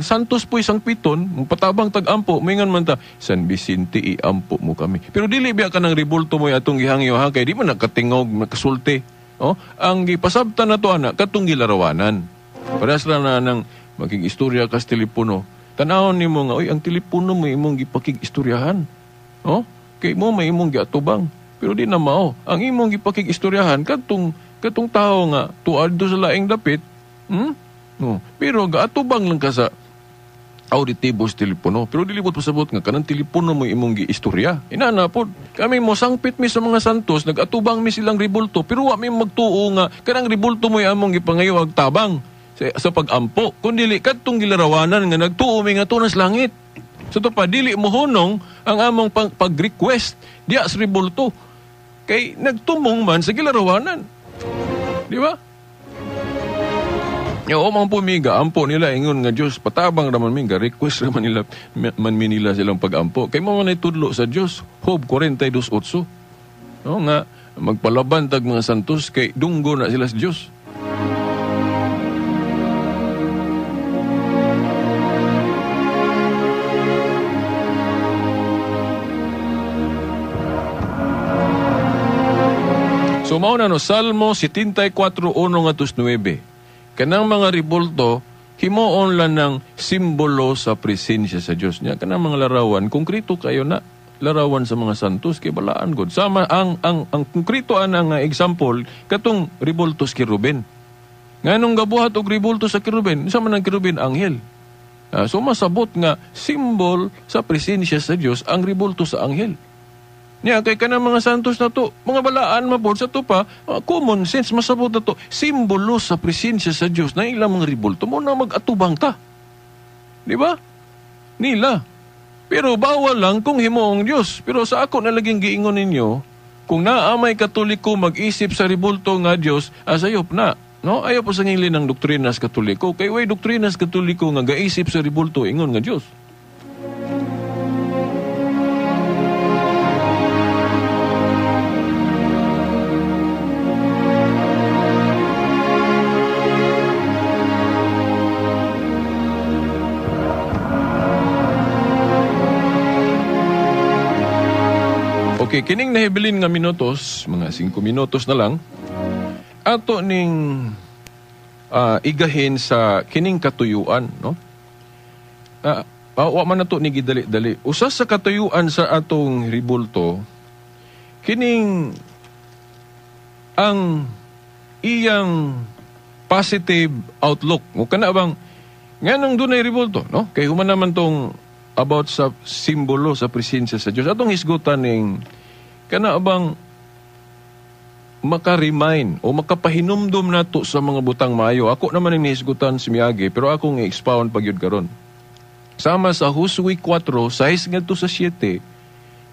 santos po'y sangpiton, patabang tag-ampo, moingon man ta, San Vicente iampo mo kami. Pero dili biya kanang ribulto mo atong gihangyo ha, kay di man nakatingog, nakasulti. Oh, ang gipasabtan na to ana katong gilarawanan. Parehas lang na nang makig-istorya ka sa telepono. Tanawon nimo nga, oy, ang telepono mo imong gipakig-istoryahan. Oh, kay mo may imong giatubang. Pero di na mao. Ang imong gipakig-istoryahan katong tao nga tuad do sa laing dapit. No. Pero gaatubang lang ka sa auditibo sa telepono. Pero dili mo pasabot nga kanang telepono mo imong giistorya. Inana pod. Kami mo sangpit mi sa mga santos, nagatubang mi silang ribulto, pero wa mi magtuo nga kanang ribulto mo among gipangayo ag tabang sa pag-ampo. Kun dili kadtong gilarawanan nga nagtuo mi nga tunas langit. So to pa dili mo hunong ang among pag-request diya sa ribulto. Kay nagtumong man sa gilarawanan. Di ba? Yo, mang pumiga, ampo nila ingon nga Dios, patabang raman mi, request raman nila man mi nila silang pag-ampo. Kay mo man tudlo sa Dios, Job 42:8. No nga magpalaban tag mga santos kay dunggo na sila sa Dios. So mao na no Salmo 74:1-9. Kanang mga ribulto, himuon lang ng simbolo sa presensya sa Dios niya. Kanang mga larawan, konkreto kayo na. larawan sa mga santos kay balaan gud. Sama ang konkreto ana nga example katong rebulto sa kerubin. Nganong gabuhat og rebulto sa kerubin? Sa man ang kerubin anghel. So masabot nga simbol sa presensya sa Dios ang rebulto sa anghel. Nya kay kanang mga santos na to, mga balaan mapod sa to pa, common sense masabot na to, simbolo sa presensya sa Dios na ilang mga rebulto mo na mag-atubang ta. Di ba? Nila. Pero bawal lang kung himuong Dios. Pero sa ako na laging giingon ninyo, kung naamay Katoliko mag-isip sa rebulto nga Dios, asayop na. No, ayaw po sa ngilin ng doktrinas Katoliko. Kay way doktrinas Katoliko nga gaisip sa rebulto ingon nga Dios. Okay, kining nahibilin nga minutos, mga 5 minutos na lang, ato ning igahin sa kining katuyuan, no? Wa man nato ni gidali-dali. Usa sa katuyuan sa atong rebulto, kining ang iyang positive outlook. O kana bang nganong dunay rebulto, no? Kay human naman tong about sa simbolo sa presensya sa Dios. Atong hisgutan ning kana bang maka-remind o makapahinumdum nato sa mga butang maayo. Ako naman ang nihisgutan si Miyagi, pero akong i-expound pag yun karon. Sama sa Josue 4, 6 ngadto sa 7,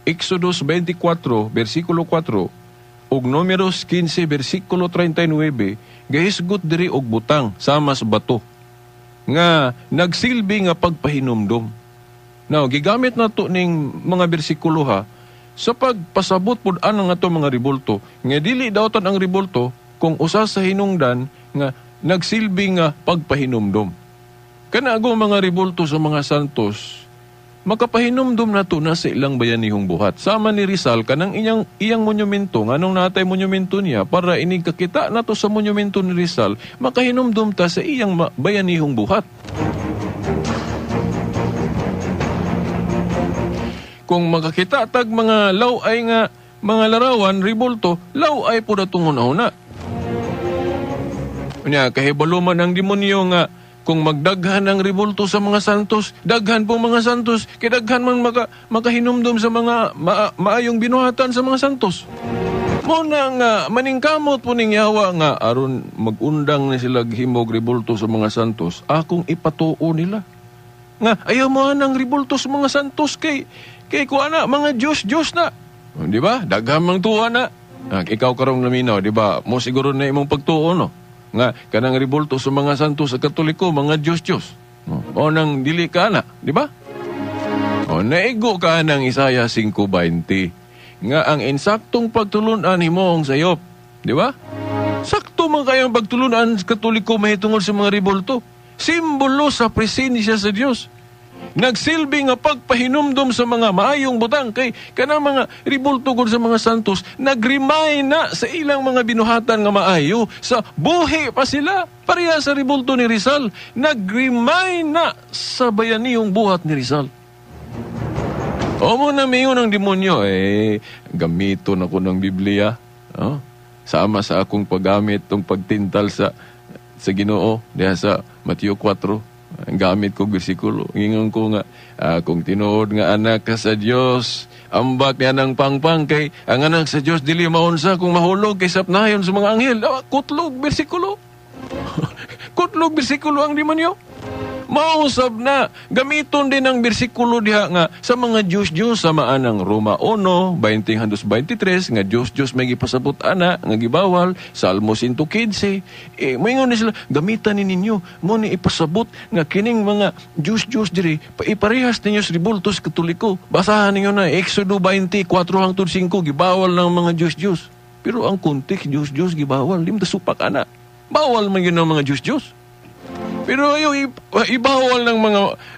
Exodus 24, versikulo 4, ug Numeros 15, versikulo 39, gahisgot diri og butang sama sa bato nga nagsilbi nga pagpahinumdum. Now, gigamit nato ning mga bersikulo ha, sa pagpasabot pud anang ato mga rebulto, nga dili dautan ang rebulto kung usa sa hinungdan nga nagsilbi nga pagpahinumdum. Kanago mga rebulto sa mga santos, makapahinumdum nato na sa ilang bayanihong buhat. Sama ni Rizal kanang iyang monumento, nganong natay monumento niya para inig kakita nato sa monumento ni Rizal, makahinumdum ta sa iyang bayanihong buhat. Kung makakita tag mga law-ay nga mga larawan, rebulto, law-ay po datong una-una. Unya, kahibalo man ang demonyo nga kung magdaghan ang rebulto sa mga santos, daghan po mga santos, kay daghan man makahinumdum sa mga maayong binuhatan sa mga santos. Muna nga maningkamot po ning yawa nga aron magundang ni sila himog rebulto sa mga santos, akong ipatuo nila. Nga ayaw mo ang rebulto sa mga santos kay kuha na, mga Diyos-Diyos na. Di ba? Daghang mang tuwa na. Ikaw karong naminaw, di ba? Mo siguro na imong pagtuo, no? Nga, kanang rebulto sa mga santos sa Katoliko, mga Diyos-Diyos. O nang dili ka na, di ba? O naigo ka ng Isaiah 5:20. Nga ang insaktong pagtulunan himoong sayop. Di ba? Sakto man kayong pagtulunan sa Katoliko mahitungod sa mga rebulto. Simbolo sa presensya sa Diyos. Nagsilbi nga pagpahinumdum sa mga maayong butang kay kanang mga rebulto gud sa mga santos nag-remind na sa ilang mga binuhatan nga maayo sa buhi pa sila. Pareha sa rebulto ni Rizal, nag-remind na sa bayanihong buhat ni Rizal. O mo na mayon ang demonyo, gamiton ako ng Biblia. Oh, sama sa akong paggamit tong pagtintal sa Ginoo diha sa Mateo 4. Ang gamit ko bersikulo. Ingon ko nga, kung tinuod nga anak ka sa Dios, ambak niya ng pangpang kay ang anak sa Dios dili maunsa kung mahulog kay sapnayon sa mga anghel. Kutlog bersikulo. Kutlog bersikulo ang demonyo. Mausab na gamiton din ang bersikulo diha nga sa mga Diyos-Diyos sa maanang Roma 1, 20-23 nga Diyos-Diyos may gipasabot ana nga gibawal, Salmo 115. Moingon ni sila, gamitan ni ninyo mo ni ipasabot nga kining mga Diyos-Diyos diri iparehas ninyo sa rebultos Katoliko. Basahan ninyo na Exodo 24-5 gibawal ng mga Diyos-Diyos. Pero ang context Diyos-Diyos gibawal, limta supak ana. Bawal man yun ang mga Diyos-Diyos. Pero ayaw ibawal ng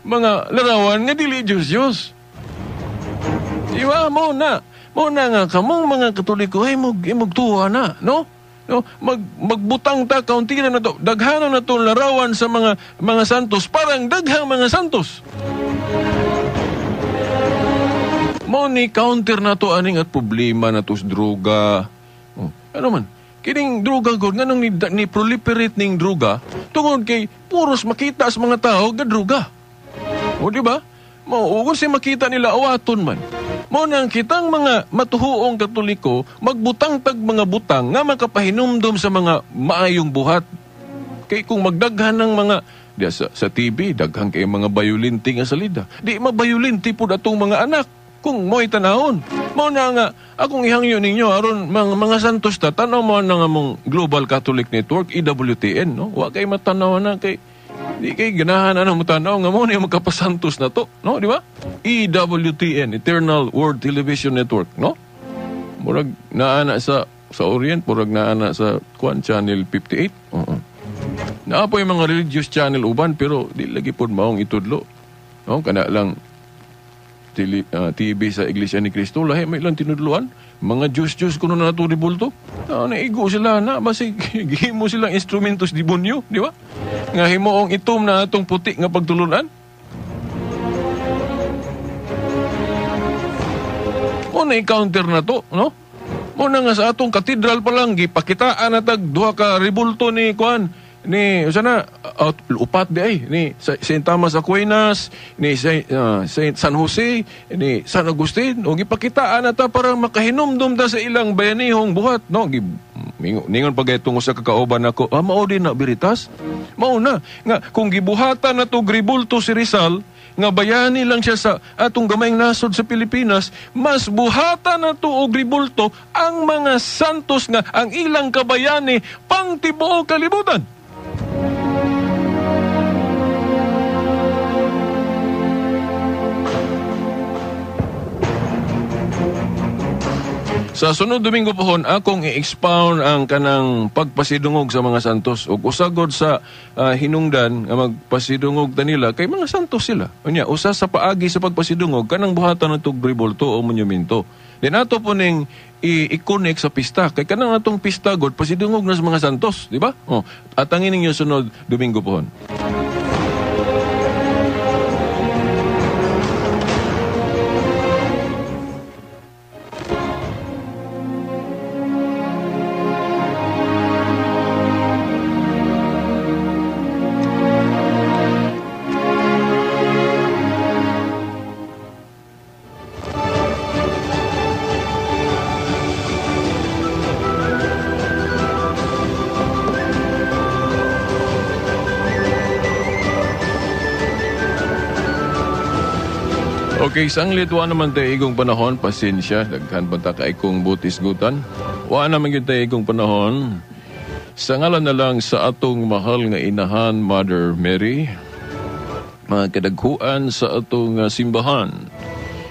mga larawan nga dili Diyos-Diyos. Diba? Mo na nga kamong mga Katoliko ay magtuwa na, no? No, magbutang ta kaunti na to. Daghanon na to larawan sa mga santos, parang daghang mga santos. Mao ni counter na to aning at problema na to sa droga. Oh, ano man? Kining droga gud nganong ni proliferate ning droga tungod kay puros makita sa mga tao ga droga. O di ba? Mao ug si makita nila awaton man. Mao nang kitang mga matuhuong Katoliko magbutang tag mga butang nga makapahinumdom sa mga maayong buhat. Kay kung magdaghan ng mga di, sa TV daghan kay mga bayolente nga salida. Di mabayolente pud atong mga anak kung mo'y tanahon. Mao na nga akong ihangyo ninyo aron mga santos ta tan-aw mo na nga mong Global Catholic Network EWTN, no? Wa kay matanaw na kay di kay ganahan ano mo tanaw nga mo ni magkapasantos na to, no, di ba? EWTN, Eternal World Television Network, no? Murag naa na sa Orient, murag naa na sa Kwan Channel 58. Oo. Naa po yung mga religious channel uban pero di lagi pod maong itudlo. No, kana lang TV sa Iglesia ni Cristo lahi may ilang tinudluan. Mga Diyos-Diyos kuno na nato ribulto. Naigo sila na basig gihimo silang instrumentos di bunyo, di ba? Nga himuong itom na atong puti nga pagtulunan. Mo na i-counter na to, no? Mo na nga sa atong katedral pa lang gipakitaan na tag duha ka ribulto ni kuan ni sana upat di ay ni Saint Thomas Aquinas, ni Saint San Jose, ni San Agustin, o gipakitaan na ta para makahinumdum ta sa ilang bayanihong buhat, no? Ningon pa gayud tungo sa kakauban nako, mao din na Veritas. Mao na nga kung gibuhatan na to gribulto si Rizal nga bayani lang siya sa atong gamayng nasod sa Pilipinas, mas buhatan na to og ribulto ang mga santos nga ang ilang kabayani pang tibuok kalibutan. Sa sunod Domingo pohon akong i-expound ang kanang pagpasidungog sa mga santos ug usagod sa hinungdan nga magpasidungog ta nila kay mga santos sila. Unya usa sa paagi sa pagpasidungog kanang buhatan natog ribulto o monumento. Din ato po ning i-connect sa pista kay kanang atong pista god pasidungog na sa mga santos, di ba? Oh, atangin ninyo sunod Domingo pohon. Okay, sanglit wa naman tayo igong panahon, pasensya, daghan pa ta kay kong butis gutan. Wa naman gyud tayo igong panahon. Sa ngalan na lang sa atong mahal nga inahan, Mother Mary, mga kadaghuan sa atong simbahan.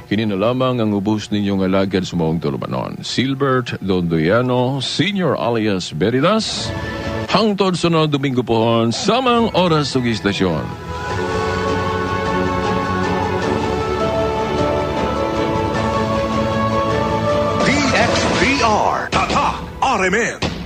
Kini na lamang ang ubos ninyong alagad sa maong tulumanon. Silbert Dondoyano, Senior alias Veritas, hangtod sunod Domingo pohon, samang oras ug istasyon. DXDR Tatak RMN.